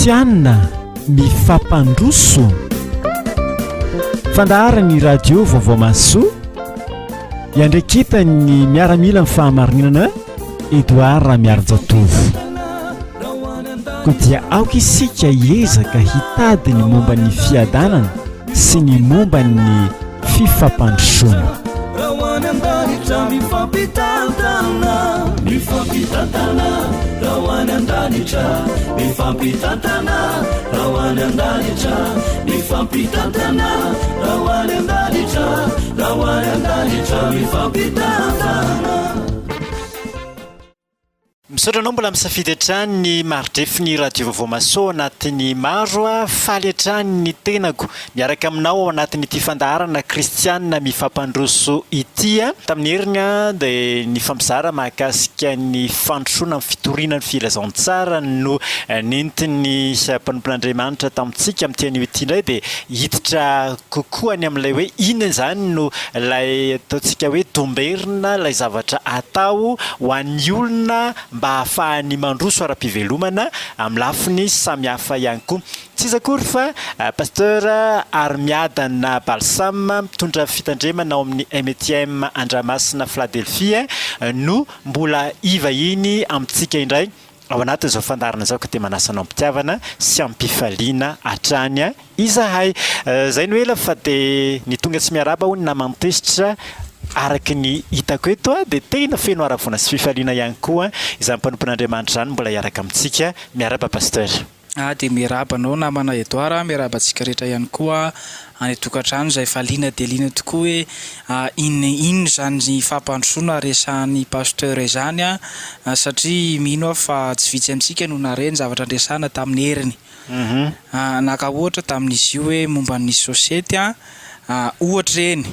Kristianina mifampandroso. Fandaharan'ny radio Vaovao Mahasoa iandraiketan'ny miaramilan'ny fahamarinana Edouard Ramiarinjatovo. Koa dia aoka isika hiezaka hitady ny momba ny fiadanana sy ny momba ny fifampandrosoana. Raha ho any an-danitra mifampitantana, mifampitantana, raha ho any an-danitra, mifampitantana, raha ho any an-danitra, mifampitantana, raha ho any an-danitra, raha ho any an-danitra, mifampitantana. Misaotra anao mbola misafidy hatrany ny maridrefin'ny Radio Vaovao Maso anatin'ny maro. Faly hatrany ny tenako miaraka aminao ao anatin'ity fandaharana Kristianina mifampandroso ity. Tamin'ny heriny dia nifampizara mahakasika ny fandrosoana amin'ny fitoriana ny filazantsara no nentin'ny mpanompon'Andriamanitra tamintsika. Amin'ity anio ity indray dia hiditra kokoa any amin'ilay hoe inona izany no ilay ataontsika hoe domberina, ilay zavatra atao ho an'ny olona mba hahafahany mandroso ara-pivelomana amin'ny lafiny samihafa ihany koa. Tsy iza akory fa Pasteur Arimiadana Balsam mitondra fitandremana ao amin'ny METM Andramasina Philadelphia no mbola hivahiny amintsika indray ao anatin'izao fandaharana izao ka dia manasa anao am-pitiavana sy am-pifaliana hatrany izahay. Izay no ela fa dia ny tonga tsy miarahaba hoy ny naman'i Tezitra araka ny hitako eto dia tena feno haravoana sy fifaliana ihany koa izany mpanompon'Andriamanitra izany mbola hiaraka amintsika. Miarahaba Pasteur. Ah dia miarahaba anao namana Edouard a, miarahaba antsika rehetra ihany koa any an-tokantrano izay efa liana dia liana tokoa hoe inona inona izany fampandrosoana resahan'i Pasteur izany a, satria mino aho fa tsy vitsy amintsika no nahare ny zavatra niresahana tamin'ny heriny. Naka ohatra tamin'izy io hoe momba ny sosiety a, ohatra ireny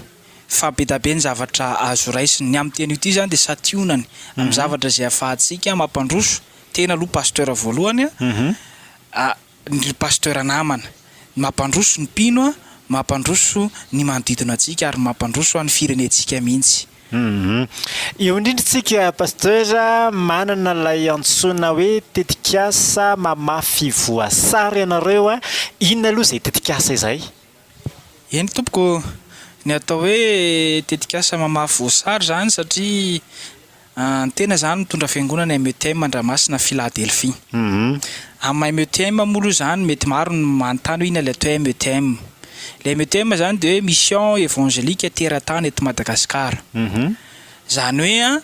fa be da be ny zavatra azo raisina. Ny amin'ity anio ity izany dia santionany amin'ny zavatra izay ahafahantsika mampandroso tena aloha pasteur voalohany a, ny pasteur namana, ny mampandroso ny mpino a, mampandroso ny manodidina antsika ary mampandroso ny firenentsika mihitsy. Eo indrindra isika Pasteur manana ilay antsoina hoe tetikasa mamafy voasary ianareo a, inona aloha izay tetikasa izay? Eny tompoko, ny atao hoe tetikasa mamafy voasary izany satria ny tena izany mitondra fiangonana METM Andramasina Philadelphie. Amin'ny maha METM moa aloha izany mety maro ny manontany hoe inona ilay atao hoe METM. Ilay METM izany dia hoe Mission Evangelique Teratany eto Madagasikara. Izany hoe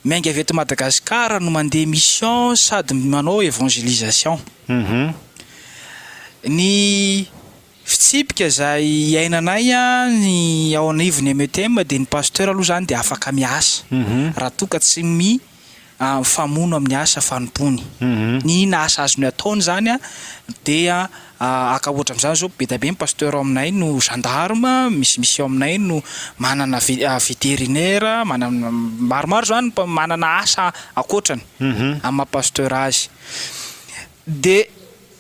miainga avy eto Madagasikara no mandeha mission sady manao evangelisation. Ny fitsipika izay iainanay ny ao anivon'ny METM dia ny pasteur aloha izany dia afaka miasa raha toa ka tsy mi mifamono amin'ny asa fanompoany. Ny inona asa azony ataony izany dia haka ohatra amin'izany izao be dia be ny pasteur ao aminay no gendarme, misy misy ao aminay no manana vétérinaire, manana maromaro izany manana asa ankoatrany amin'ny maha pasteur azy. Dia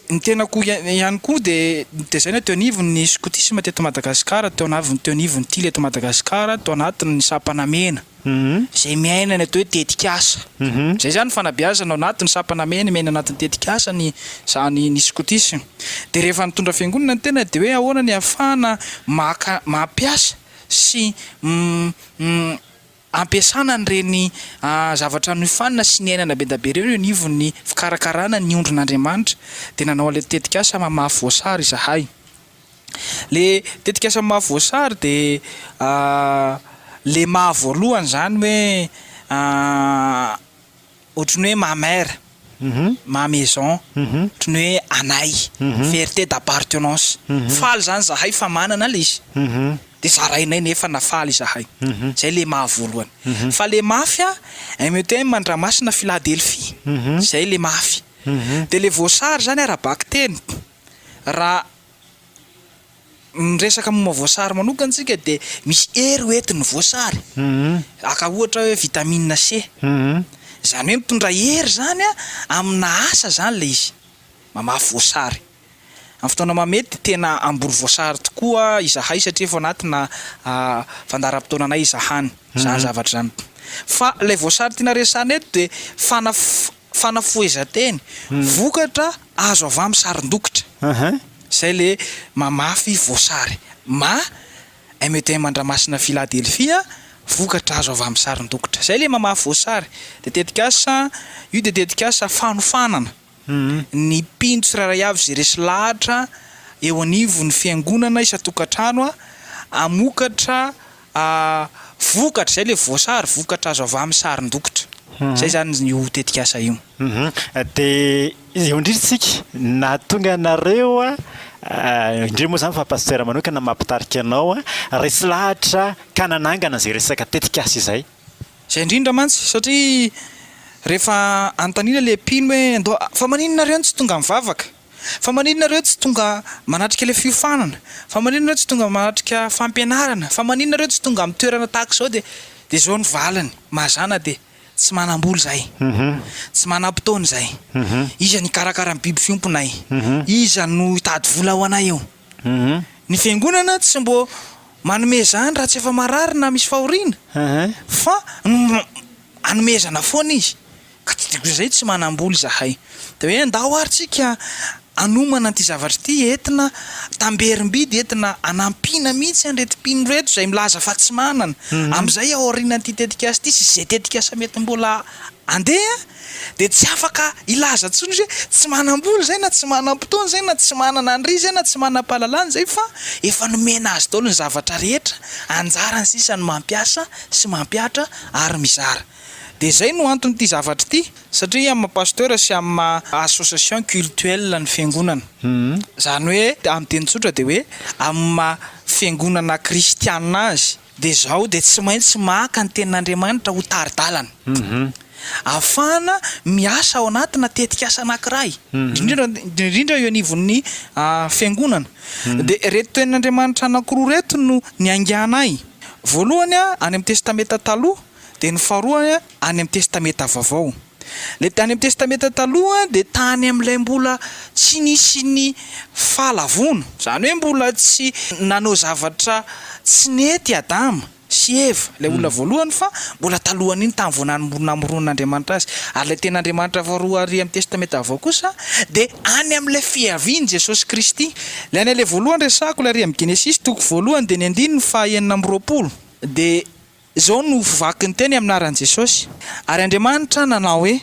ny tenako ihany koa dia notezaina teo anivon'ny skotisma teto Madagasikara, teo anavon'ny teo anivon'ny Tily eto Madagasikara, tao anatin'ny sampana mena. Izay miaina ny atao hoe tetikasa. Izay izany ny fanabeazana ao anatin'ny sampana mena, miaina anatin'ny tetikasa ny izany ny skotisma. Dia rehefa nitondra fiangonana ny tena dia hoe ahoana ny ahafahana maka mampiasa sy ampiasana an'ireny zavatra nofanina sy niainana be dia be ireny eo anivon'ny fikarakarana ny ondrin'Andriamanitra. Dia nanao an'ilay tetikasa mamafy voasary izahay. Le tetikasa maha voasary de le maha voalohany zany hoe ohatry ny hoe ma mère, ma maison, ohatry ny hoe anay, fierté d'appartenance, faly zany zahay fa manana le izy, de zarainay nefa na faly izahay, zay le maha voalohany, fa le mafy a, METM Andramasina Philadelphie, zay le mafy, de le voasary zany ara-bakiteny. Raha miresaka momba voasary manokana isika dia misy hery ho entin'ny voasary. Haka ohatra hoe vitamine C. Izany hoe mitondra hery izany amina asa izany ilay izy, mamafy voasary. Amin'ny fotoana mahamety dia tena hamboly voasary tokoa izahay satria efa anatina fandaharam-potoananay izahany izany zavatra izany. Fa ilay voasary tiana resahana eto dia fana-. fanafohezan-teny, vokatra azo avy amin'ny sarin-dokotra. Izay le mamafy voasary. Ma, METM Andramasina Philadelphia, vokatra azo avy amin'ny sarin-dokotra. Izay le mamafy voasary. Dia tetikasa, io dia tetikasa fanofanana ny mpino tsirairay avy izay resy lahatra eo anivon'ny fiangonana isan-tokantrano hamokatra vokatra, izay ilay voasary, vokatra azo avy amin'ny sarin-dokotra. Izay izany io tetikasa io. Dia eo indrindra isika, nahatonga anareo, indrindra moa izany fa Pasteur manokana mampitarika anao, resy lahatra ka nanangana izay resaka tetikasa izay. Izay indrindra mantsy, satria rehefa anontaniana ilay mpino hoe andao, fa maninona nareo no tsy tonga mivavaka? Fa maninona nareo tsy tonga manatrika ilay fiofanana? Fa maninona nareo tsy tonga manatrika fampianarana? Fa maninona nareo tsy tonga amin'ny toerana tahaka izao? Dia dia izao ny valiny, mazàna dia tsy manam-bola izahay, tsy manam-potoana izahay, iza no hikarakara ny biby fiompinay, iza no hitady vola ho anay eo? Ny fiangonana tsy mbo manome izany raha tsy efa marary na misy fahoriana fa anomezana foana izy ka tsy diko izay tsy manambola izahay dia hoe andao ary tsika hanomana an'ity zavatra ity entina tamberim-bidy entina hanampiana mihitsy an'ireto mpino ireto izay milaza fa tsy manana amin'izay aorianan'ity tetikasa ity sy izay tetikasa mety mbola andeha dia tsy afaka hilaza intsony izy hoe tsy manam-bola izay na tsy manam-potoana izay na tsy manana an'ry izay na tsy manam-pahalalana izay fa efa nomena azy daholo ny zavatra rehetra, anjarany sisa ny mampiasa sy mampihatra ary mizara. Dia izay no anton'ity zavatra ity satria amin'ny maha pasteur sy amin'ny maha association cultuelle ny fiangonana, izany hoe amin'ny teny tsotra dia hoe amin'ny maha fiangonana kristiana azy, Dia izao dia tsy maintsy maka ny tenin'Andriamanitra ho tari-dalana. Ahafahana miasa ao anatina tetikasa anankiray, indrindra indrindra eo anivon'ny fiangonana. Dia ireto tenin'Andriamanitra anankiroa ireto no niainganay. Voalohany any amin'ny Testamenta Taloha, dia ny faharoa any amin'ny Testamenta Vaovao. Ilay tany amin'ny Testamenta Taloha dia tany amin'ilay mbola tsy nisy ny Fahalavoana, izany hoe mbola tsy nanao zavatra tsy nety i Adama sy Eva, ilay olona voalohany, fa mbola talohan'iny tamin'ny vao namoronan'Andriamanitra azy. Ary ilay tenin'Andriamanitra faharoa ary amin'ny Testamenta Vaovao kosa dia any amin'ilay fiavian'i Jesosy Kristy. Ilay any ilay voalohany resahako, ilay ary amin'ny Genesisy toko voalohany dia ny andininy faha 26 dia Izao no vovaky ny teny amin'ny anaran'i Jesosy. Ary Andriamanitra nanao hoe,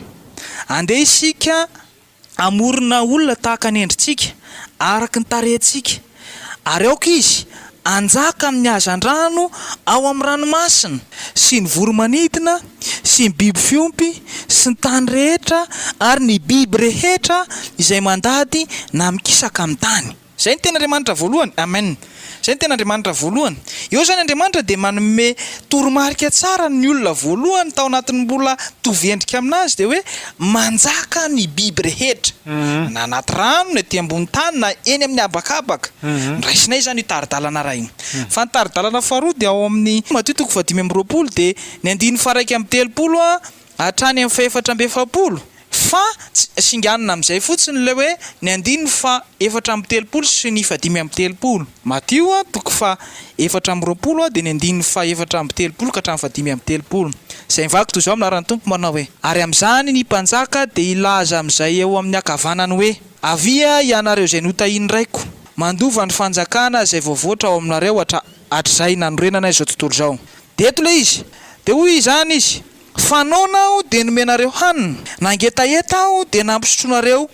Andeha isika hamorona olona tahaka ny endritsika, araka ny tarehintsika, ary aoka izy hanjaka amin'ny hazandrano ao amin'ny ranomasina, sy ny voro-manidina, sy ny biby fiompy, sy ny tany rehetra, ary ny biby rehetra izay mandady na mikisaka amin'ny tany. Izay ny tenin'Andriamanitra voalohany. Amen. Izay ny tenin'Andriamanitra voalohany. Eo izany Andriamanitra dia manome toromarika tsara ny olona voalohany tao anatin'ny mbola mitovy endrika aminazy dia hoe manjaka ny biby rehetra. Na anaty rano, na ety ambony tany, na eny amin'ny habakabaka. Noraisinay izany io tari-dalana iray io. Fa ny tari-dalana faharoa dia ao amin'ny Matio toko fahadimy amby roapolo dia ny andininy faha-31 hatrany amin'ny fahefatra amby efapolo. Fa tsy singanina amin'izay fotsiny ilay hoe ny andininy faha 34 sy ny faha 35. Matio toko faha 24 dia ny andininy faha 34 ka hatramin'ny faha 35. Izay mivaky toy izao amin'ny anaran'ny Tompo manao hoe. Ary amin'izany ny mpanjaka dia hilaza amin'izay eo amin'ny ankavanany hoe, Avia ianareo izay notahian'ny Raiko, mandova ny fanjakana izay voavoatra ao aminareo hatra hatrizay nanorenana izao tontolo izao. Dia eto ilay izy. Dia hoy izany izy, Fa noana aho dia nomenareo hanina, nangetaheta aho dia nampisotroinareo,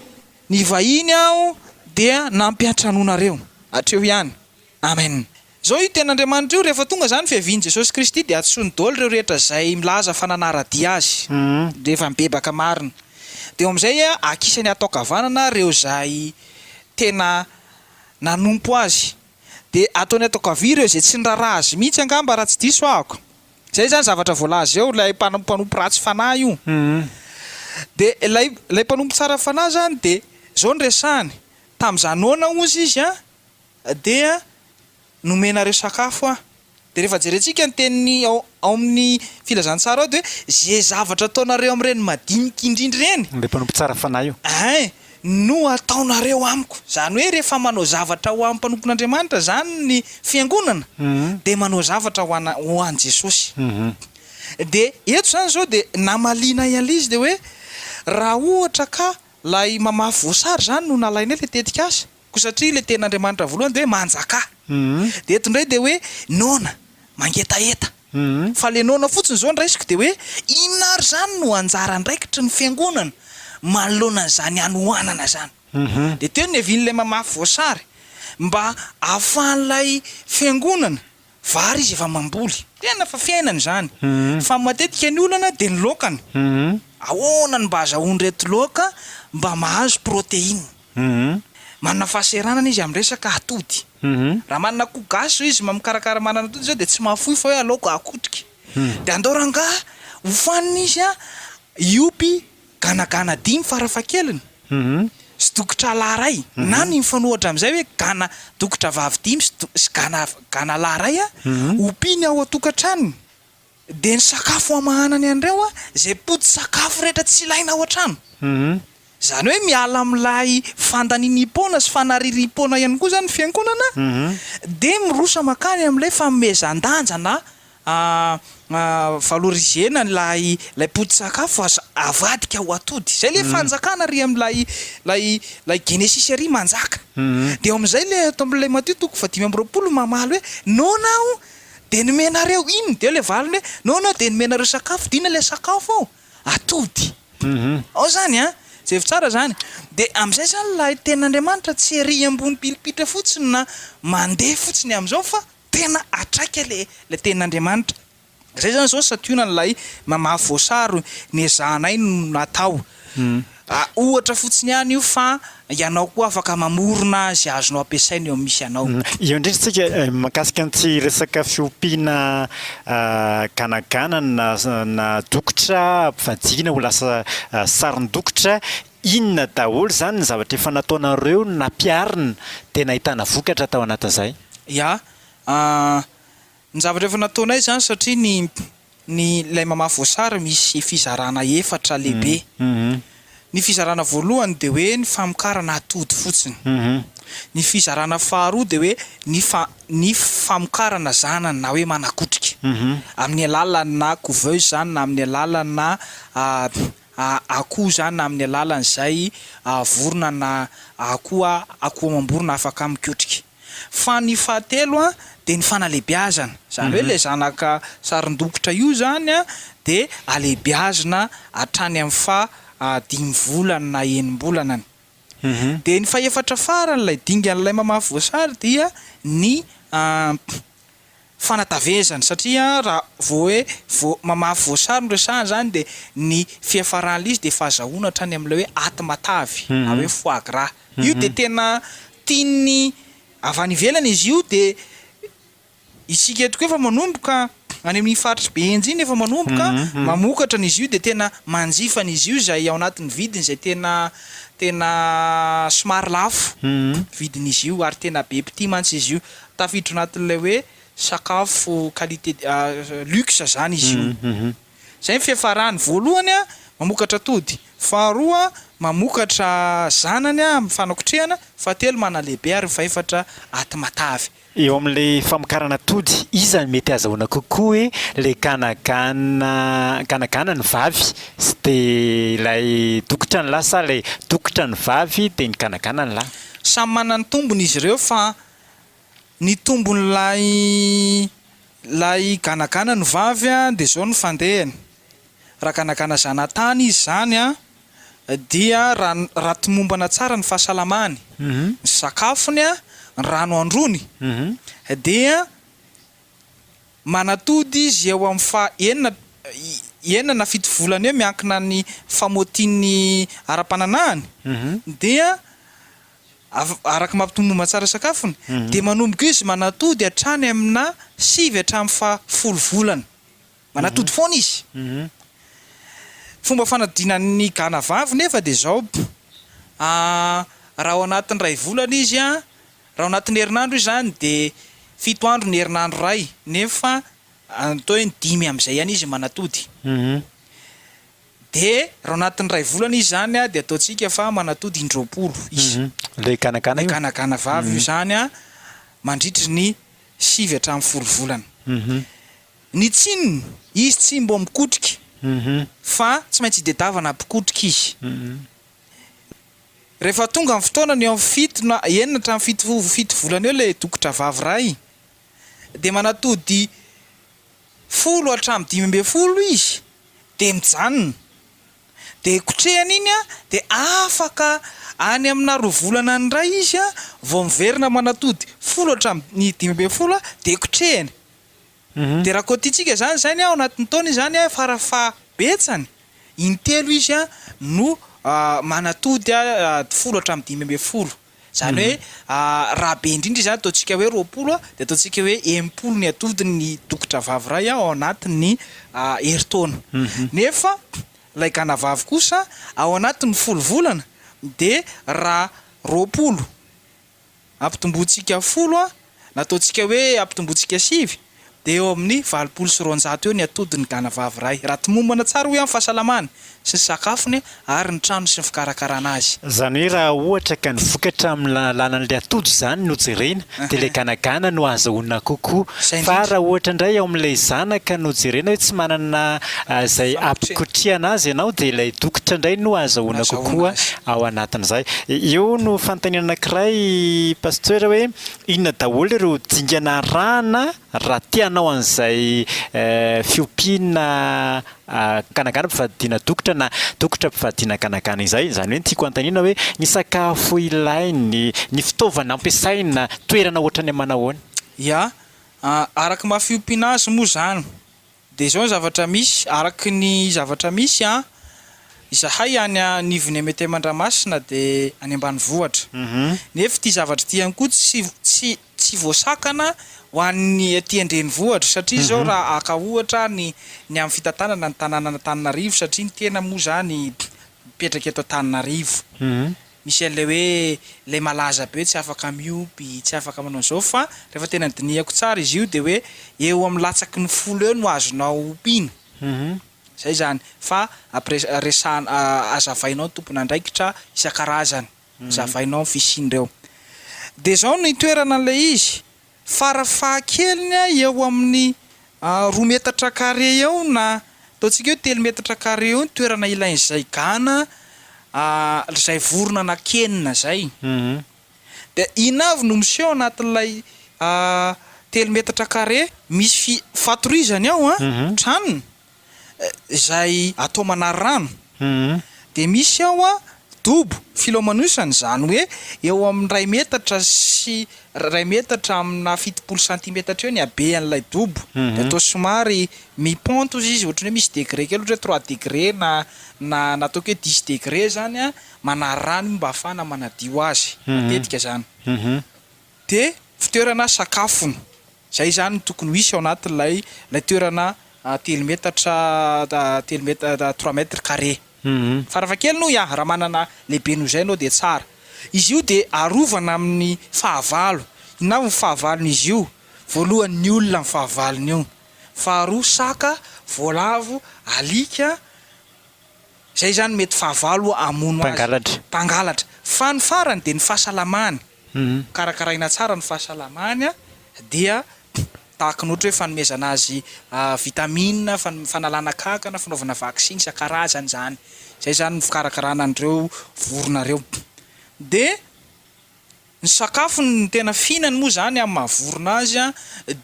nivahiny aho dia nampiantranoinareo. Hatreo ihany. Amen. Izao io tenin'Andriamanitra io, rehefa tonga izany fiavian'i Jesosy Kristy dia antsoiny daholo ireo rehetra izay milaza fa nanara-dia Azy, rehefa mibebaka marina. Dia eo amin'izay akisany atao ankavanana ireo izay tena nanompo Azy. Dia ataony atao ankavia ireo izay tsy niraharaha Azy mihitsy angamba raha tsy diso ahako. Zay zany zavatra voalaza eo, ilay mpanompo ratsy fanahy io. De ilay ilay mpanompo tsara fanahy zany de zao no resahany, tamin'izaho noana hozy izy an, dia nomenareo sakafo aho. De rehefa jerentsika ny teniny ao ao amin'ny filazantsara ao de hoe ze zavatra ataonareo amin'ireny madinika indrindra ireny. Ilay mpanompo tsara fanahy io. Ein, no ataonareo amiko. Izany hoe rehefa manao zavatra ho an'ny mpanompon'Andriamanitra izany ny fiangonana dia manao zavatra ho ana ho an'i Jesosy. Dia eto izany izao dia namaliana an'ilay izy dia hoe. Raha ohatra ka lay mamafy voasary zany no nalainay le tetikasa, koa satria le tenin'Andriamanitra voalohany de hoe manjakà. De eto indray de hoe noana, mangetaheta. Fa le noana fotsiny zao no raisiko de hoe inona ary zany no anjara andraikitry ny fiangonana manoloana an'izany hanoanana zany. De teo no niavian'ilay mamafy voasary mba ahafahan'ilay fiangonana Vary izy efa mamboly. Tena fa fiainana izany. Fa matetika ny olana dia ny laokany. Ahoana no mba azahoan'ireto laoka mba mahazo protéine. Manana fahaseranana izy amin'ny resaka atody. Raha manana akoho gasy izao izy mikarakara manana atody izao dia tsy mahafoy fa hoe aleoko akotrika. Dia andao rangahy hofanina izy hiompy Ganagana dimy farafahakeliny sy dokotra lahy iray na ny mifanohitra amin'izay hoe gana dokotra vavy dimy sy sy gana gana lahy iray ompiany ao an-tokantranony dia ny sakafo hamahanany an'ireo izay poti-tsakafo rehetra tsy ilaina ao an-trano. Izany hoe miala amin'ilay fandanianiam-poana sy fanaririam-poana ihany koa izany ny fiangonana dia miroso mankany amin'ilay fanomezan-danja na Valoriser-na ilay ilay poti-tsakafo aza avadika ho atody. Izay ilay fanjakana ary amin'ilay ilay ilay Genesisy ary manjaka. Dia eo amin'izay ilay ato amin'ilay Matio toko fahadimy amby 20 mamaly hoe noana aho dia nomenareo inona? Dia eo ilay valiny hoe noana aho dia nomenareo sakafo. Dia inona ilay sakafo ao? Atody. Ao izany an! Jerevo tsara izany. Dia amin'izay izany ilay tenin'Andriamanitra tsy ery ambony pilipitra fotsiny na mandeha fotsiny amin'izao fa Tena hatraika le le tenin'Andriamanitra. Zay zany zao santionany ilay mamafy voasary niezahanay no natao. Ohatra fotsiny ihany io fa ianao koa afaka mamorona izay azonao ampiasaina eo amin'ny misy anao. Eo indrindra isika mahakasika an'ity resaka fiompiana ganagana na na dokotra ampivadiana ho lasa sarin-dokotra, inona daholo izany ny zavatra efa nataonareo nampiharina dia nahitana vokatra tao anatin'izay? Ya, ny zavatra efa nataonay izany satria ny ny ilay mamafy voasary misy fizarana efatra lehibe. Ny fizarana voalohany dia hoe ny famokarana atody fotsiny. Ny fizarana faharoa dia hoe ny fa ny famokarana zanany na hoe manakotrika amin'ny alalanà couveuse izany na amin'ny alalanà akoho izany na amin'ny alalan'izay vorona na akoho akoho amam-borona afaka mikotrika. Fa ny fahatelo dia ny fanalebiazana, izany hoe ilay zanaka sarin-dokotra io izany dia alebiazina hatrany amin'ny faha dimy volana na enim-bolanany. Dia ny fahefatra farany ilay dingan'ilay mamafy voasary dia ny fanatavezana satria raha vao hoe vao mamafy voasary no resahana izany dia ny fiafaran'ilay izy dia fahazahoana hatrany amin'ilay hoe aty matavy na hoe foie gras. Io dia tena tian'ny avy any ivelany izy io dia isika eto koa efa manomboka any amin'ny faritr'i Behenjy iny efa manomboka mamokatra an'izy io dia tena manjifa an'izy io izay ao anatin'ny vidiny izay tena tena somary lafo vidin'izy io ary tena be mpitia mantsy izy io. Tafiditra ao anatin'ilay hoe sakafo qualité luxe zany izy io. Zay ny fiafarany. Voalohany mamokatra atody, faharoa mamokatra zanany amin'ny fanakotrehana, fahatelo manalehibe ary ny fahefatra aty matavy. Eo amin'ilay famokarana atody, iza no mety azahoana kokoa hoe ilay ganagana ganagana ny vavy sy dia ilay dokotra ny lahy sa ilay dokotra ny vavy dia ny ganagana ny lahy? Samy manana ny tombony izy ireo fa Ny tombon'ilay ilay ganagana no vavy an, dia izao no fandehany, raha ganagana zanatany izy izany an, dia raha raha tomombana tsara ny fahasalamany, ny sakafony an, ny rano androny, dia manatody izy eo amin'ny faha enina enina na fito volana eo miankina ny famotiany ara-pananahany, dia Araka mampitombomba tsara sakafony, dia manomboka eo izy manatody hatrany amina sivy hatramin'ny faha folo volana. Manatody foana izy. Fomba fanadinan'ny gana vavy nefa dia izao, raha ao anatin'ny iray volana izy, raha ao anatin'ny herinandro izy izany dia fito andro ny herinandro iray, nefa atao hoe ny dimy amin'izay ihany izy manatody. Dia raha ao anatin'ny iray volana izy izany dia ataontsika fa manatody indroapolo izy. Ilay ganagana io? Ilay ganagana vavy io izany mandritry ny sivy hatramin'ny folo volana. Ny tsininy, izy tsy mbo mikotrika. Fa tsy maintsy idedavana mpikotrika izy. Rehefa tonga ny fotoanany eo amin'ny fito na enina hatramin'ny fito fito volana eo ilay dokotra vavy iray dia manatody folo hatramin'ny 15 izy dia mijanona. Dia kotrehana iny dia afaka any amina roa volana indray izy vao miverina manatody folo hatramin'ny 15 dia kotrehiny. Dia raha kaotintsika izany izany ao anatin'ny taona izany fara faha betsany intelo izy no manatody folo hatramin'ny 15. Izany hoe raha be indrindra izany ataontsika hoe 20 dia ataontsika hoe 60 ny atodin'ny dokotra vavy iray ao anatin'ny herintaona. Nefa ilay gana vavy kosa ao anatin'ny folo volana dia raha 20 Ampitombointsika folo a, na ataontsika hoe ampitombointsika sivy, dia eo amin'ny 280 eo ny atodin'ny gana vavy iray, raha tomombana tsara hoy aho ny fahasalamany sy ny sakafony ary ny trano sy ny fikarakarana azy. Izany hoe raha ohatra ka ny vokatra amin'ny lalan'ilay atody izany no jerena dia ilay ganagana no ahazahoana kokoa, Izay fa indrindra. raha ohatra indray ao amin'ilay zanaka no jerena hoe tsy manana izay hampikotrihana azy ianao dia ilay dokotra indray no ahazahoana Ahazahoana kokoa azy. ao anatin'izay. Eo no fanontaniana anankiray Pasteur hoe inona daholo ireo dingana arahana raha te hanao an'izay fiompiana ganagana mpivadiana dokotra na dokotra mpivadiana ganagana izay. Izany hoe ny tiako hanontaniana hoe ny sakafo ilainy, ny fitaovana ampiasaina, toerana ohatran'ny manahoana? Ya, araka ny maha fiompiana azy moa izany Dia izao ny zavatra misy, araka ny zavatra misy an, izahay any anivon'ny METM Andramasina dia any ambanivohitra. Nefa ity zavatra ity ihany koa tsy tsy tsy voasakana ho an'ny aty an-drenivohitra satria izao raha haka ohatra ny ny amin'ny fitantanana ny tanànan'Antananarivo satria ny tena moa izany mipetraka eto Antananarivo. Misy an'ilay hoe ilay malaza be hoe tsy afaka miompy, tsy afaka manao an'izao fa rehefa tena dinihako tsara izy io dia hoe eo amin'ny latsaky ny folo eo no azonao ompiana. Izay izany fa après resahana hazavainao ny tompon'andraikitra isan-karazany, hazavainao ny fisian'ireo. Dia izao ny toerana an'ilay izy, Fara fahakeliny eo amin'ny roa metatra carré eo na ataontsika hoe telo metatra carré eo ny toerana ilain'izay gana izay vorona anakenina izay. Dia inona avy no miseho anatin'ilay telo metatra carré? Misy fi- fatorizany ao an, tranony. izay atao manary rano dia misy ao dobo filomanosana izany hoe eo amin'ny iray metatra sy iray metatra amina 70 santimetatra eo ny habean'ilay dobo dia atao somary mi-pente ozy izy ohatran'ny hoe misy degré kely ohatra hoe trois degré na na na ataoko hoe dix degré zany an manary rano io mba ahafahana manadio azy matetika zany dia fitoerana sakafony Izay izany no tokony ho hisy ao anatin'ilay ilay toerana telo metatra telo meta trois mètres carré. Farafahakeliny hoy aho, raha manana lehibe noho izay ianao dia tsara. Izy io dia arovana amin'ny fahavalo. Inona avy ny fahavalon'izy io? Voalohany ny olona ny fahavalony io. Faharoa saka, voalavo, alika, izay izany mety fahavalo hamono azy. Mpangalatra. Mpangalatra. Fa ny farany dia ny fahasalamany. Karakaraina tsara ny fahasalamany dia tahaka ny ohatra hoe fanomezana azy vitamine, fanalana kankana, fanaovana vaksiny isan-karazany izany. Izay izany ny fikarakarana an'ireo vorona ireo. Dia ny sakafony, ny tena fihinany moa izany amin'ny maha vorona azy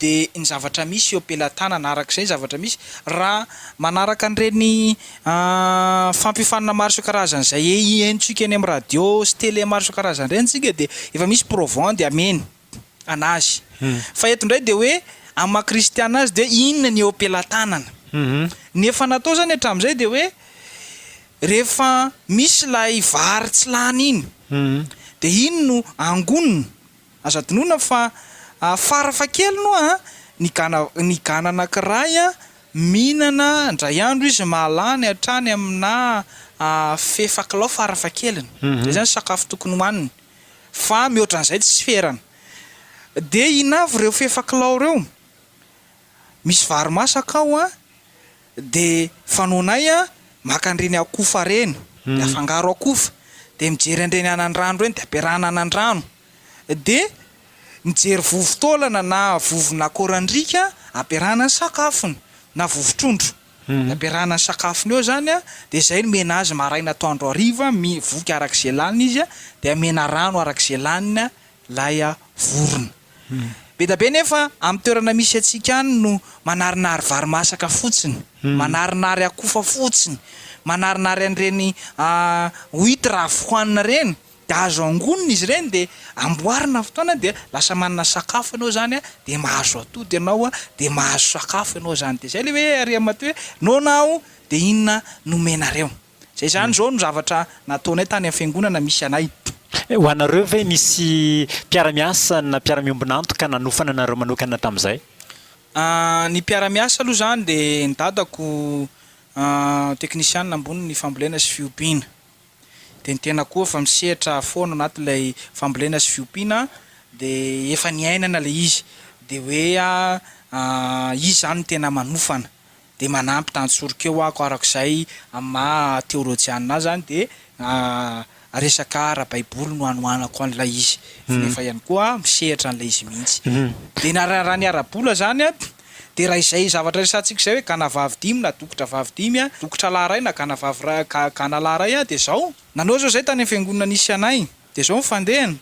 dia ny zavatra misy eo am-pelatanana araka izay ny zavatra misy. Raha manaraka an'ireny Fampiofanana maro isan-karazany izay henontsika eny amin'ny radio sy télé maro isan-karazany ireny isika dia efa misy provandy ameny anazy. Fa eto indray dia hoe amin'ny maha kristiana azy dia inona ny eo am-pelatanana. Ny efa natao izany hatramin'izay dia hoe rehefa misy ilay vary tsy lany iny dia iny no angonina. Azo adinoina fa farafahakeliny hoa ny gana ny gana anankiray mihinana indray andro izy mahalany hatrany amina fefa kilao farafahakeliny. Izay izany sakafo tokony hohaniny fa mihoatra an'izay tsy ferana. Dia inona avy ireo fefa kilao ireo? Misy vary masaka ao an, dia fanaonay an, maka an'ireny akofa ireny, dia afangaro akofa, dia mijery an'ireny anandrano ireny dia ampiarahana anandrano, dia mijery vovo-taolana na vovon'akorandriaka ampiarahana ny sakafony, na vovo-trondro. Dia ampiarahana ny sakafony eo izany an, dia izay no omena azy maraina atoandro hariva, mi, voky araka izay laniny izy an, dia omena rano araka izay laniny an ilay vorona. Be dia be nefa amin'ny toerana misy antsika any no manarinary vary masaka fotsiny, manarinary akofa fotsiny, manarinary an'ireny huitre avy hohanina ireny, dia azo angonina izy ireny dia amboarina amin'ny fotoana dia lasa manana sakafo ianao izany dia mahazo atody ianao dia mahazo sakafo ianao izany. Dia izay ilay hoe ary Matio hoe noana aho dia inona no omenareo. Izay izany izao no zavatra nataonay tany amin'ny fiangonana misy anay. Ho anareo ve nisy mpiara-miasa na mpiara-miombon'antoka nanofana anareo manokana tamin'izay? Ny mpiara-miasa aloha izany dia ny dadako teknisianina ambony ny fambolena sy fiompiana. Dia ny tena koa efa misehatra foana anatin'ilay fambolena sy fiompiana dia efa niainana ilay izy. Dia hoe izy izany no tena manofana. Dia manampy tantsoroka eo ako arak'izay amin'ny maha teolojianina ahy izany dia resaka ara-baiboly no anohanako an'ilay izy. Nefa ihany koa misehatra an'ilay izy mihitsy. Dia na raha ny ara-bola izany an, dia raha izay zavatra resahantsika izay hoe gana vavy dimy na dokotra vavy dimy an, dokotra lahy iray na gana vavy iray, gana lahy iray an, dia izao. Nanao izao izay tany amin'ny fiangonana nisy anay, dia izao ny fandehany.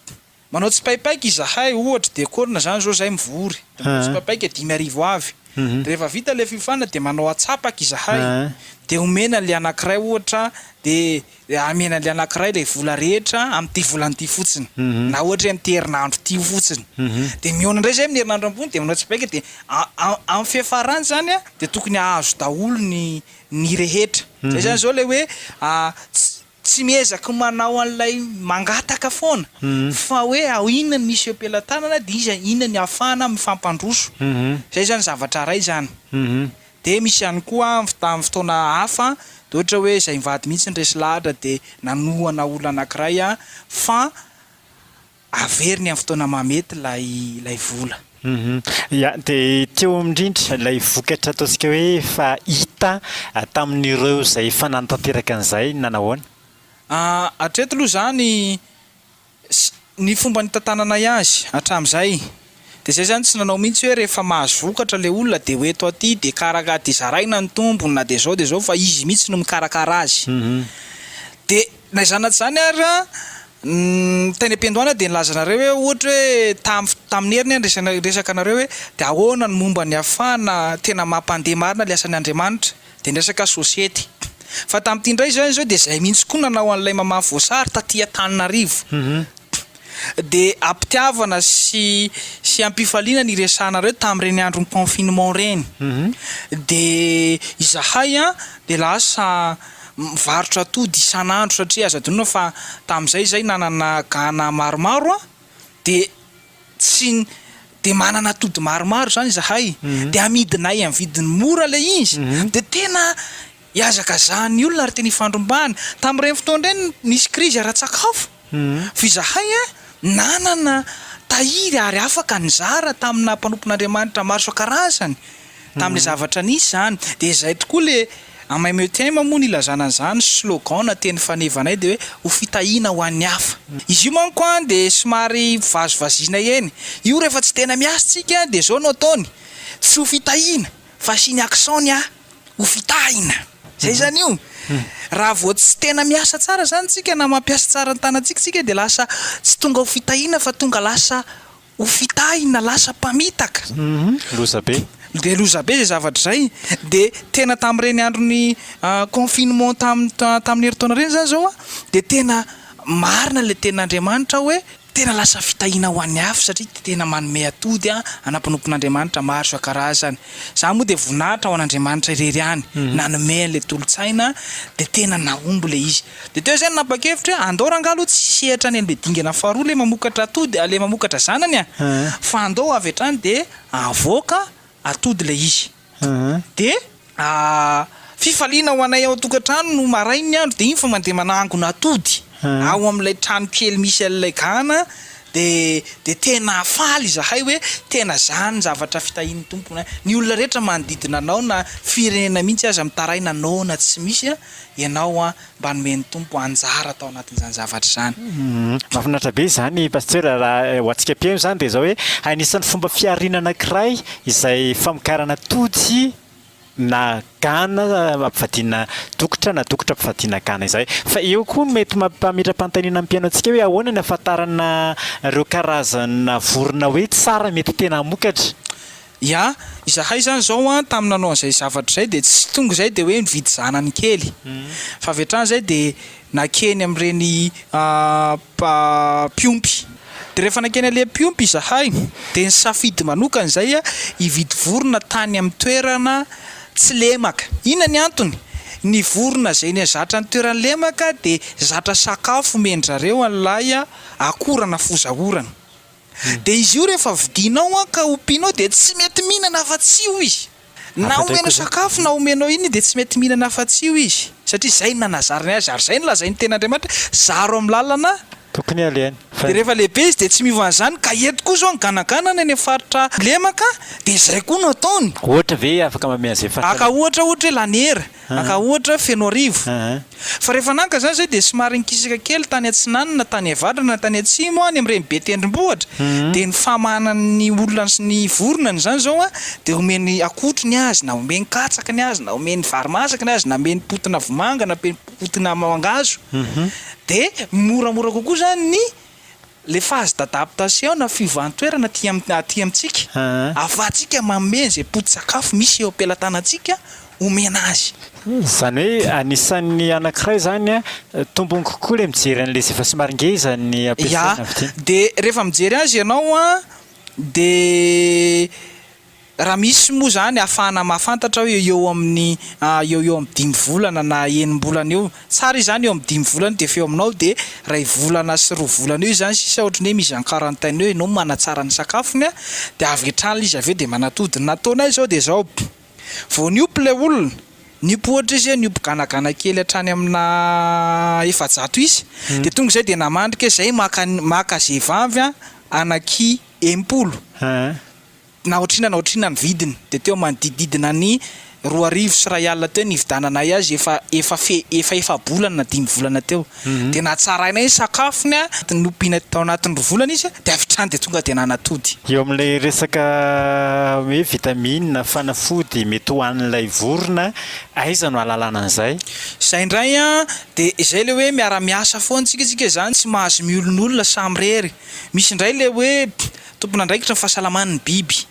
Manao tsipaipaika izahay, ohatra, diakona izany izao izahay mivory, dia manao tsipaipaika 5000 avy. Dia rehefa vita ilay fiofanana dia manao atsapaka izahay, dia omena ilay anankiray ohatra, dia amena ilay anankiray ilay vola rehetra amin'ity volana ity fotsiny, na ohatra hoe amin'ity herinandro ity fotsiny. Dia mihaona indray izahay amin'ny herinandro ambony dia manao tsipaipaika dia amin'ny fiafarany izany dia tokony hahazo daholo ny ny rehetra. Izay izany izao ilay hoe tsy Tsy miezaka manao an'ilay mangataka foana fa hoe ao inona no misy eo am-pelatanana dia iza inona ny ahafahana mifampandroso. Izay izany zavatra iray izany. Dia misy ihany koa amin'ny fotoana hafa dia ohatra hoe izay mivady mihitsy no resy lahatra dia nanohana olona anankiray fa Averiny amin'ny fotoana mahamety ilay ilay vola. Hum. Ya, dia teo indrindra ilay vokatra ataontsika hoe efa hita tamin'ireo izay efa nanatanteraka an'izay, nanahoana? Ah, hatreto aloha izany, ny fomba nitantananay azy hatramin'izay, Dia zay zany tsy nanao mihitsy hoe rehefa mahazo vokatra le olona dia ho eto aty dia karaka dia zaraina ny tombony na dia zao dia zao fa izy mihitsy no mikarakara azy. Dia na izany na tsy izany ary an, teny am-piandohana dia nilaza anareo hoe ohatra hoe tam- tamin'ny heriny aho niresaka niresaka anareo hoe dia ahoana ny momba ny ahafahana tena mampandeha marina ilay asan'ny Andriamanitra dia niresaka society. Fa tamin'ity indray izany izao dia zay mihitsy koa nanao an'ilay mamafy voasary taty Antananarivo. Dia ampitiavana sy sy ampifaliana ny iresahanareo tamin'ireny andron'ny confinement ireny. Dia izahay an dia lasa mivarotra atody isan'andro satria azo adinoina fa tamin'izay izahay nanana gana maromaro an, dia tsy dia manana atody maromaro izany izahay, dia amidinay amin'ny vidiny mora ilay izy, dia tena Ihazakazahan'ny olona ary tena ifandrombahana. Tamin'ireny fotoana ireny nisy krizy ara-tsakafo fa izahay nanana tahiry ary afaka nizara tamina mpanompon'Andriamanitra maro isan-karazany tamin'ilay zavatra nisy izany. Dia izay tokoa ilay MMETM moa nilazana an'izany slogan na teny fanevanay dia hoe ho fitahiana ho an'ny hafa. Izy io manko dia somary vazivaziana eny. Io rehefa tsy tena miasa tsika dia izao no ataony, tsy ho fitahiana fa asiany accent ny ahy. ho fitahina. Zay zany io. Raha vao tsy tena miasa tsara zany tsika na mampiasa tsara ny tanantsika tsika dia lasa tsy tonga ho fitahina fa tonga lasa ho fitahina, lasa mpamitaka. Loza be. Dia loza be zay zavatra zay. Dia tena tamin'ireny andron'ny confinement tamin'ny herintaona ireny zany zao dia tena marina ilay tenin'Andriamanitra hoe Tena lasa fitahiana ho an'ny hafa satria tena manome atody ana mpanompon'Andriamanitra maro isan-karazany. Za moa dia voninahitra ho an'Andriamanitra irery ihany nanome an'ilay tolo-tsaina dia tena nahomby ilay izy. Dia teo izay no nanapa-kevitra hoe andao rangahy aloha tsy hisehatra any amin'ilay dingana faharoa ilay mamokatra atody, ilay mamokatra zanany a! fa andao avy hatrany dia avoaka atody ilay izy. Dia fifaliana ho anay ao an-tokantrano no maraina ny andro dia iny fa mandeha manangona atody ao amin'ilay trano kely misy an'ilay gana dia dia tena faly izahay hoe tena izany zavatra fitahian'ny Tompo ny ny olona rehetra manodidina anao na firenena mihitsy aza mitaraina noana tsy misy ianao an mba nomen'ny Tompo anjara tao anatin'izany zavatra izany. Mahafinaritra be izany Pasteur, raha ho antsika mpihaino izany dia izao hoe anisan'ny fomba fihariana anankiray izay famokarana atody. Na gana ampivadiana dokotra na dokotra ampivadiana gana izay. Fa eo koa no mety mampametra-panontaniana ny mpihaino antsika hoe ahoana ny ahafantarana ireo karazana vorona hoe tsara mety tena hamokatra? Ya, izahay izany izao an, tamin'ny nanao an'izay zavatra izay dia tsy tonga izay dia hoe nividy zanany kely. Fa avy hatrany izay dia nakeny amin'ireny mpiompy. Dia rehefa nankeny an'ilay mpiompy izahay dia nisafidy manokana izay hividy vorona tany amin'ny toerana tsy lemaka. Inona ny antony? Ny vorona izay nizatra ny toerana lemaka dia zatra sakafo omen-dry zareo an'ilay akora na fozaorana. Dia izy io rehefa vidianao ka ompianao dia tsy mety mihinana afa-tsy io izy. Na omenao sakafo na omenao inona dia tsy mety mihinana afa-tsy io izy, satria izay no nanazarany azy, ary izay no lazain'ny tenin'Andriamanitra, zaro amin'ny lalana. Tokony alehany. Dia rehefa lehibe izy dia tsy miova an'izany, ka eto koa izao ny ganaganana any amin'ny faritra lemaka dia izay koa no ataony. Ohatra ve afaka manome an'izay faritra Aka ohatra ohatra hoe Lanera. Naka ohatra Fenoarivo. Fa rehefa naka izany izay dia somary nikisaka kely tany atsinanana, tany avaratra na tany atsimo any amin'ireny be tendrombohitra. Dia ny famahanan'ny olona sy ny vorona an'izany izao dia omeny akotry ny azy, na omeny katsaka ny azy, na omeny vary masaka ny azy, na omeny potina vomanga, na omeny potina mangahazo. Dia moramora kokoa izany ny Le phase d'adaptation na fiovan-toerana aty aty amintsika, ahafahantsika manome an'izay poti-tsakafo misy eo am-pelatanantsika omena azy. Izany hoe anisan'ny anankiray izany an, tombony kokoa ilay mijery an'ilay izay efa somary ngeza ny ampiasaina Ya, dia rehefa mijery azy ianao an, dia Raha misy moa izany ahafahana mahafantatra hoe eo amin'ny eo eo amin'ny dimy volana na enim-bolana eo, tsara izy izany eo amin'ny dimy volana dia efa eo aminao dia iray volana sy roa volana eo izany sisa ohatran'ny hoe mise en quarantaine eo ianao manatsara ny sakafony dia avy hatrany ilay izy avy eo dia manatody. Ny nataonay izao dia izao, vao niompy ilay olona, niompy ohatra izy hoe niompy ganagana kely hatrany amina 400 isa dia tonga izay dia namandrika izay maka maka zehivavy anaky 60. Na ohatr'inona na ohatr'inona ny vidiny dia teo manodidididina ny 2002 teo nividananay azy efa efa fe efa efa-bolana na dimy volana teo. Dia natsarainay ny sakafony a, nompiana tao anatin'ny roa volana izy dia avy hatrany dia tonga dia nanatody. Eo amin'ilay resaka hoe vitamine, fanafody mety ho an'ilay vorona, aiza no ahalalana an'izay? Izay indray an, dia izay ilay hoe miara-miasa foana tsika, tsika izany tsy mahazo miolonolona samirery. Misy indray ilay hoe Tompon'andraikitra ny fahasalaman'ny biby.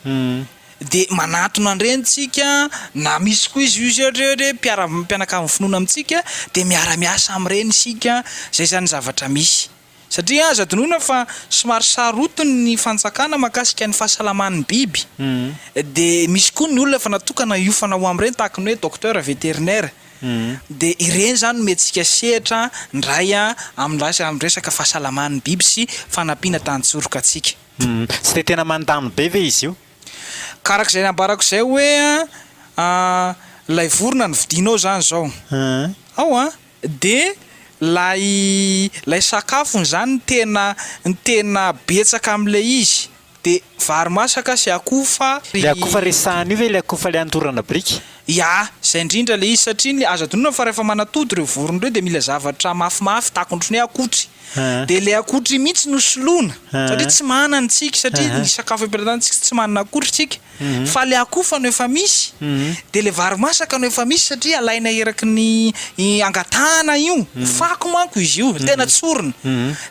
Dia manatona an'ireny tsika, na misy koa izy io izay ohatra hoe mpiara mpianakavin'ny finoana amintsika, dia miara-miasa amin'ireny isika, izay izany ny zavatra misy. Satria aza adinoina fa somary sarotiny ny fanjakana mahakasika ny fahasalaman'ny biby. Dia misy koa ny olona efa natokana hiofana ho amin'ireny tahaka ny hoe docteur vétérinaire. Dia ireny izany no omentsika sehatra ndray amin'ny resaka fahasalaman'ny biby sy fanampiana tantsoroka antsika. Tsy dia tena mandany be ve izy io? Ka araka izay nambarako izay hoe ilay vorona no vidianao izany izao ao an, dia ilay ilay sakafony izany no tena no tena betsaka amin'ilay izy. Dia vary masaka sy akofa. Ilay akofa resahana io ve ilay akofa ilay andorana biriky? Ya, izay indrindra ilay izy satria ny azo adinoina fa rehefa manatody ireo vorona ireo dia mila zavatra mafimafy tahaka ohatry ny hoe akotry. Dia ilay akotry mihitsy no soloina satria tsy manana isika satria ny sakafo ampiasaintsika tsy manana akotry isika fa ilay akofa no efa misy dia ilay vary masaka no efa misy satria alaina eraky ny angatahana io, fako manko izy io, tena tsorina,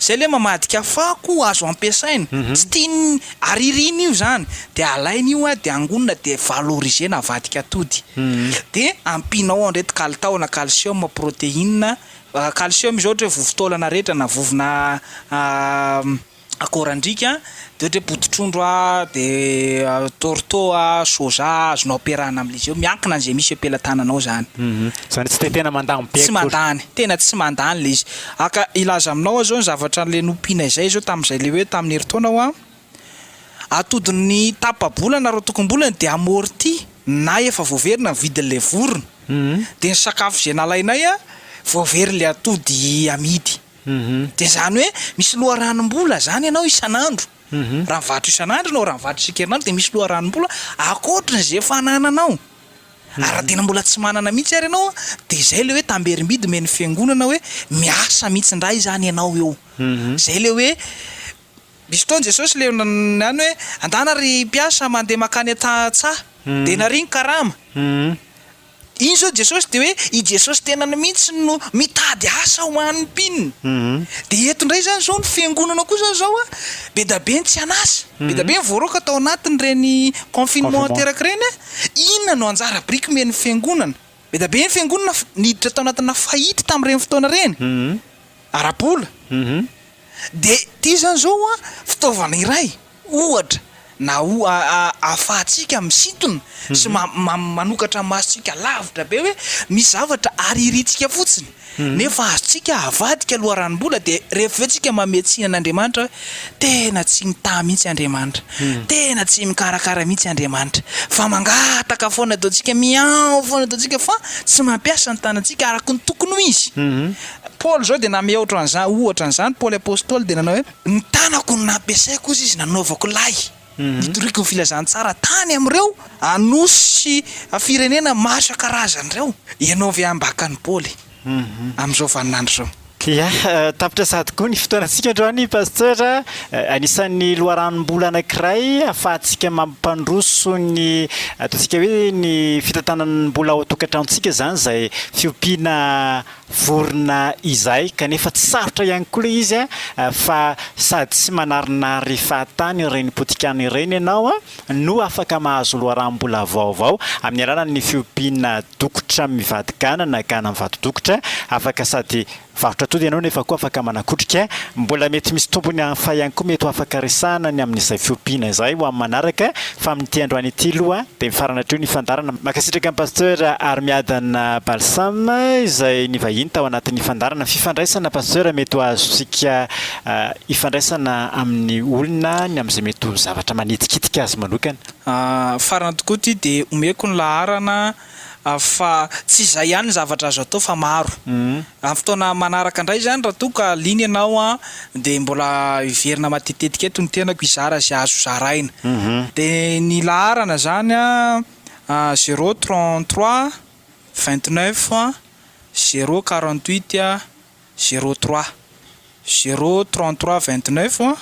zay le mamadika fako azo ampiasaina, tsy tiany aririny io zany, de alaina io de angonina de valoriser-na avadika atody, de ampianao an'ireto kalitao na calcium, protéine, calcium izao ohatra hoe vovo-taolana rehetra na vovona Akorandriaka, dia ohatra hoe poti-trondro a, dia torteau a, soja azonao ampiarahana amin'ilay izy eo, miankina an'izay misy eo am-pelatananao izany. Izany tsy dia tena mandany be Tsy akory. mandany, tena tsy mandany ilay izy. Aka hilaza aminao aho izao ny zavatra an'ilay nompiana izay izao tamin'izay ilay hoe tamin'ny herintaona aho an, atodin'ny tapa-bolana roatokom-bolana dia amorti na efa voaverina ny vidin'ilay vorona, dia ny sakafo izay nalainay an, voavery ilay atody amidy. Dia izany hoe misy loharanom-bola izany ianao isan'andro. Raha mivarotra isan'andro ianao, raha mivarotra isan-kerinandro dia misy loharanom-bola ankoatry ny izay efa anananao. Ary raha tena mbola tsy manana mihitsy ary ianao dia izay ilay hoe tamberim-bidy omen'ny fiangonana hoe miasa mihitsy indray izany ianao eo. Izay ilay hoe misy fotoana Jesosy ilay any hoe andana ry mpiasa mandeha mankany an-tsaha dia nariany karama. Iny zao Jesosy dia hoe i Jesosy tenany mihitsy no mitady asa ho an'ny mpinony. Dia eto indray zany zao ny fiangonana koa zany zao a, be da be ny tsy an'asa, be da be ny voaroaka tao anatin'ireny confinement teraka ireny a, inona no anjara biriky omen'ny fiangonana? Be da be ny fiangonana niditra tao anatina faillite tamin'ireny fotoana ireny, ara-bola. Dia ity zany zao a, fitaovana iray Ohatra, na ho ahafahantsika misintona sy manokatra ny masontsika lavitra be hoe misy zavatra aririntsika fotsiny nefa azontsika avadika loharanom-bola dia rehefa avy eo tsika mamehy tsiny an'Andriamanitra hoe tena tsy mitaha mihitsy Andriamanitra, tena tsy mikarakara mihitsy Andriamanitra fa mangataka foana ataontsika, mihaho foana ataontsika fa tsy mampiasa ny tanantsika araka ny tokony ho izy. Paoly izao dia namehy ohatran'izany, ohatra an'izany Paoly Apostoly dia nanao hoe. Ny tanako no nampiasaiko, hozy izy, nanaovako lay, nitoriako ny filazantsara tany amin'ireo nosy sy firenena maro isan-karazany ireo. Ianao ve ambakan'i Paoly amin'izao vaninandro izao? Ia, tapitra sahady koa ny fotoanantsika androany Pasteur. Anisan'ny loharanom-bola anankiray ahafahantsika mampandroso ny ataontsika hoe ny fitantanam-bola ao an-tokantranontsika izany izay fiompiana vorona izay kanefa tsy sarotra ihany koa ilay izy fa sady tsy manarinary fahatany ireny potikany ireny ianao no afaka mahazo loharanom-bola vaovao amin'ny alalan'ny fiompiana dokotra mivady gana na gana mivady dokotra afaka sady varotra atody ianao nefa koa afaka manakotrika mbola mety misy tombony hafa ihany koa mety ho afaka resahana ny amin'izay fiompiana izay ho amin'ny manaraka fa amin'ity androany ity aloha dia mifarana hatreo ny fandaharana. Mankasitraka an'i Pasteur Arimiadana Balsam izay nivahiny tao anatin'ny fandaharana. Fifandraisana Pasteur mety ho azontsika ifandraisana amin'ny olona ny amin'izay mety ho zavatra manitikitika azy manokana. Farany tokoa ity dia omeko ny laharana fa tsy izay ihany ny zavatra azo atao fa maro. Amin'ny fotoana manaraka indray izany raha toa ka liana ianao an, dia mbola hiverina matetitetika eto ny tenako hizara izay azo zaraina. Dia ny laharana izany an, zéro 33 29 zéro 48 03. Zéro 33 29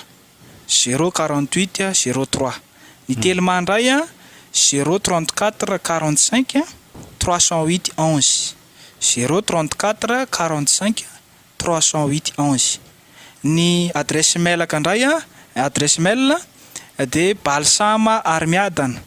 zéro 48 03. Ny Telma indray an, zéro 34 45 308 11. Zéro 34 45 308 11. Ny adresse mail-ko indray an, adresse mail dia balsama arimiadana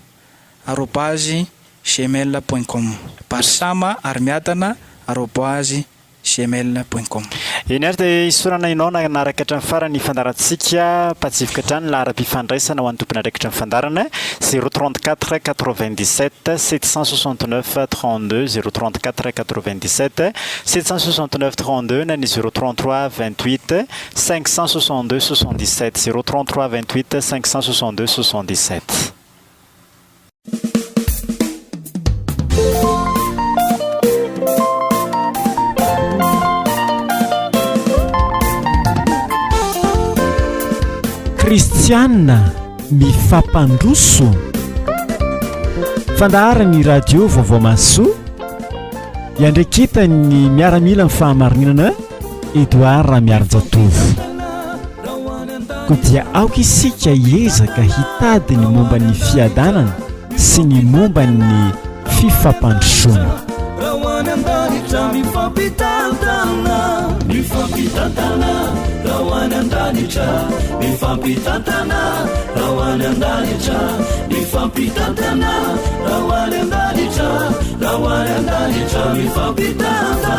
arobase gmail point com, balsama arimiadana arobase gmail point com. Eny ary dia isaorana ianao nanaraka hatramin'ny farany ny fandaharantsika, mpatsivoka hatrany ny laharam-pifandraisana ho an'ny tompon'andraikitra ny fandaharana, 034 97 769 32, 034 97 769 32 na ny 033 28 562 77, 033 28 562 77. Kristiana mifampandroso. Fandaharan'ny radio Vaovao Mahasoa iandraiketan'ny miaramilan'ny fahamarinana Edouard Ramiarinjatovo. Koa dia aoka isika hiezaka hitady ny momba ny fiadanana sy ny momba ny fifampandrosoana. Raha ho any an-danitra mifampitantana, mifampitantana, raha ho any an-danitra, mifampitantana, raha ho any an-danitra, mifampitantana, raha ho any an-danitra, raha ho any an-danitra, mifampitantana.